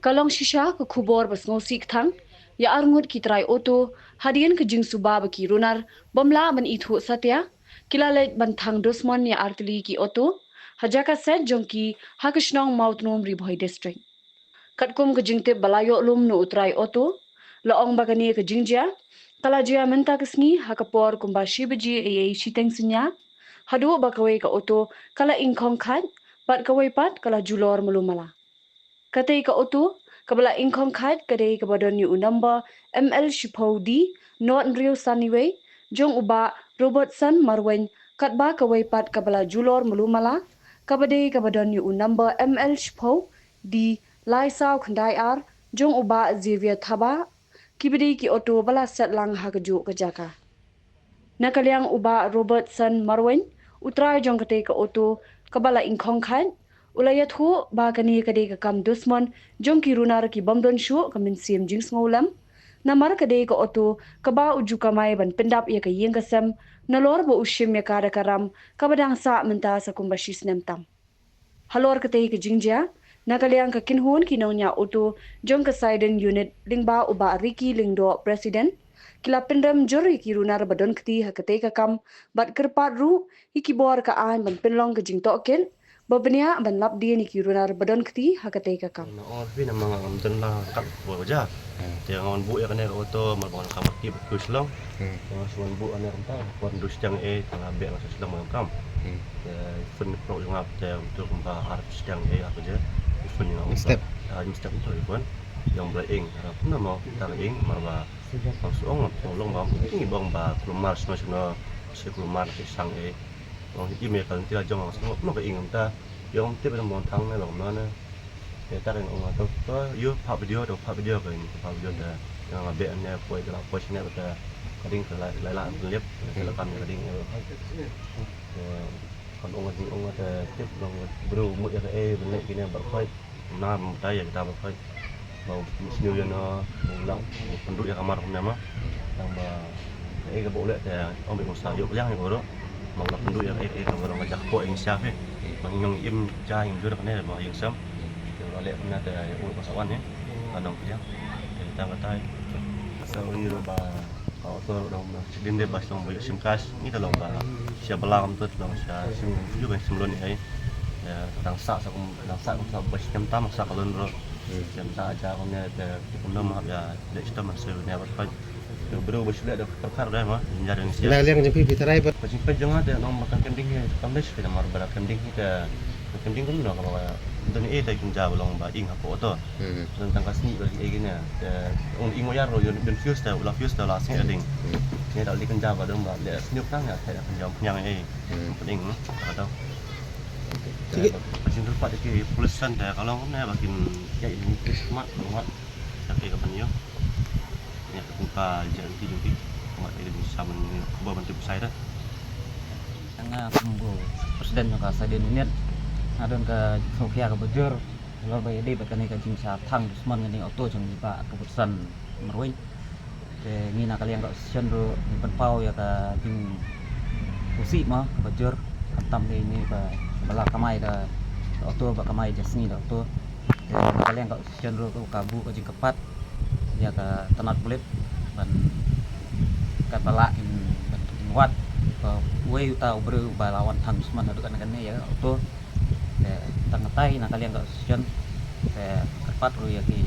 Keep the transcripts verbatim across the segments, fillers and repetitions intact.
Ka long shisha ka khubor ba sngewsih kthang ïa arngut ki trai auto hadien ka jingsuba ba ki runar bym lah ban ithuh satia ki la leit ban thang dusmon ïa artylli ki auto ha jaka set jong ki ha ka shnong Mawtnum, Ri Bhoi District. Katkum ka jingtip ba la ïoh lum na u trai auto, la ong ba kane ka jingjia ka la jia mynta ka sngi ha ka por kumba shi baje eiei shiteng synñia, haduh ba kawei ka auto ka la ingkhong khait bad kawei pat ka la julor malu mala. Katei ka auto kaba la ingkhong khait ka dei kaba don ïa u number M L shiphew D not hynriew san uwei jong u Bah Robertson Marwein, katba kawei pat kaba la julor malu mala kaba dei kaba don ïa u number M L shiphew D lai saw khyndai ar jong u Bah Xavier Thabah, kiba dei ki auto ba la set lang ha kajuh ka jaka. Na ka liang u Bah Robertson Marwein, u trai jong katei ka auto kaba la ingkhong khait, u la ïathuh ba kane ka dei ka kam dusmon jong ki runar ki bym don shuh ka mynsiem jingsngewlem. Namar ka dei ka auto kaba u ju kamai ban pyndap ïa ka ïing ka sem nalor ba u shim ïa ka da ka ram kaba dang sah mynta sa kumba shi snem tam. Halor katei ka jingjia, na ka liang ka kynhun ki nongñiah auto jong ka Saiden Unit lyngba u Bah Ricky Lyngdoh, President, ki la pynrem jur ïa ki runar ba don kti ha katei ka kam bad kyrpad ruh ïa ki bor ka aiñ ban pynlong ka jingtohkit ba bniah ban lap dien ïa ki runar ba don kti ha katei ka kam. Na ong phi na ma ngam don la kat bor ja. Te ngan buh ïa kane ka auto mar ba ngan kam ki ba ku shlong. Te ngan shu ngan buh ane kumta, pon du sdang e, te nga beh ngan shu sdang ngan kam. Te phone pro jong nga te utu kumba ar sdang e, apa je. Phone nga. Step. Ah, step utu phone. Yang bla ing, arap na mo, ta ing, mar ba. Ngan shu ong, ngan shu long ba, ing bong ba, kulmar sno sno, si kulmar si sang e. Ong email kan ti la jong ngan shu ong, no ka ing ta. Ïa ong tip ïa mon thang ne long no ne. Ïa ta ka ong to to ïa pha video to pha video ka ing pha video ta. Ïa nga beh ne poi ka la poi sne ta. Ka ding ka la la la lep ka la kam ka ding ïa. Kan ong ka ding ong ta tip long bru mut ïa ka e ben leh kine ba khoi. Na mo ta ïa ta ba khoi. Ba sniew ïa no, ba u lah, ba pynduh ïa ka mar kumne ma. Tang ba, eh, ka ba u leh te, ong ba u sa ïoh ïa ka ro. Ba u lah pynduh ïa ka, eh, eh, ka ba u lah ngajak ko ïa sha phi. Ba ngi ngong im ja im jur kane ba ïa sam. Te u lah leh kumne te u ba sa wan ne. Ba nong phi ïa. Te tang ba tai. Sa u ïa ba Ka auto dang ba din de ba song ba sim kas ni ta long ba sia bala kam tut long sia sim ju kan sim lon ni ai. Ya, dang sa sa kum dang sa kum sa ba sim tam sa ka lon ro. Sim ta aja kum ne te kum no ma ya de sim tam sa ne ba ka. Te bro ba sule da ka kar da ma ya dang sia. La liang jong phi phi tarai ba. Ba sim pa jong de nong ba kan kem ding he kam de sia mar ba kan ding he te kan ding kum no ka ba. Dun e te kum ja ba long ba ing ha ko auto. Hmm. Tang ka sngi ba ri e gine. Te ong ing wayar ro yon ben fuse te ula fuse te la sngi ding. Hmm. Ngi da li kan ja ba dong ba le sngi kan ya te kan ja pnyang e. Hmm. Pening ka dong. Sige. Ka jing tu pat ki police san te ka long ne ba kin ya ini Christmas mat. Ya ke ka ban yo. Ya ka kum ka ja ki ju ki. Mat e di saman ni ko ba ban tu sai da. Nga kum ko president ka Saiden Unit. Nga don ka jingkhia ka bajur. Lor ba ïadei bad kane ka jingshah thang dusmon kane auto jong i Bah Robertson Marwein. Te ngi na ka liang ka association ruh ngi pynpaw ïa ka jingpusih mo ka bajur. Khamtam te ine ba, ba la kamai da auto ba kamai jasngi da auto. Te na ka liang ka association ruh ka buh ka jingkyrpad ïa ka tnat pulit ban kat ba lah kin ban kin wad ba uwei uta u briew ba la wan thang dusmon haduh kane kane ïa auto. Te tang katai na ka liang ka association te kyrpad ruh ïa ki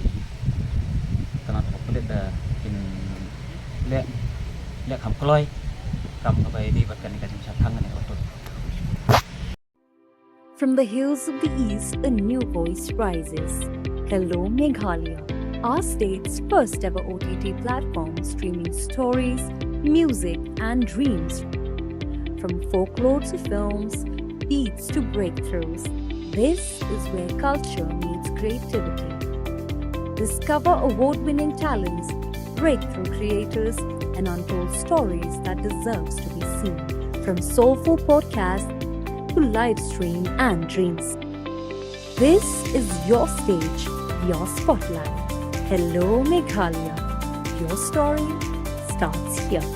tnat pulit da kin leh leh kham kloi kam kaba ïadei bad kane ka jingshah thang kane auto. From the hills of the East, a new voice rises. Hello Meghalaya, our state's first ever O T T platform streaming stories, music, and dreams. From folklore to films, beats to breakthroughs, this is where culture meets creativity. Discover award winning talents, breakthrough creators, and untold stories that deserves to be seen. From soulful podcasts to live stream and dreams. This is your stage, your spotlight. Hello Meghalaya. Your story starts here.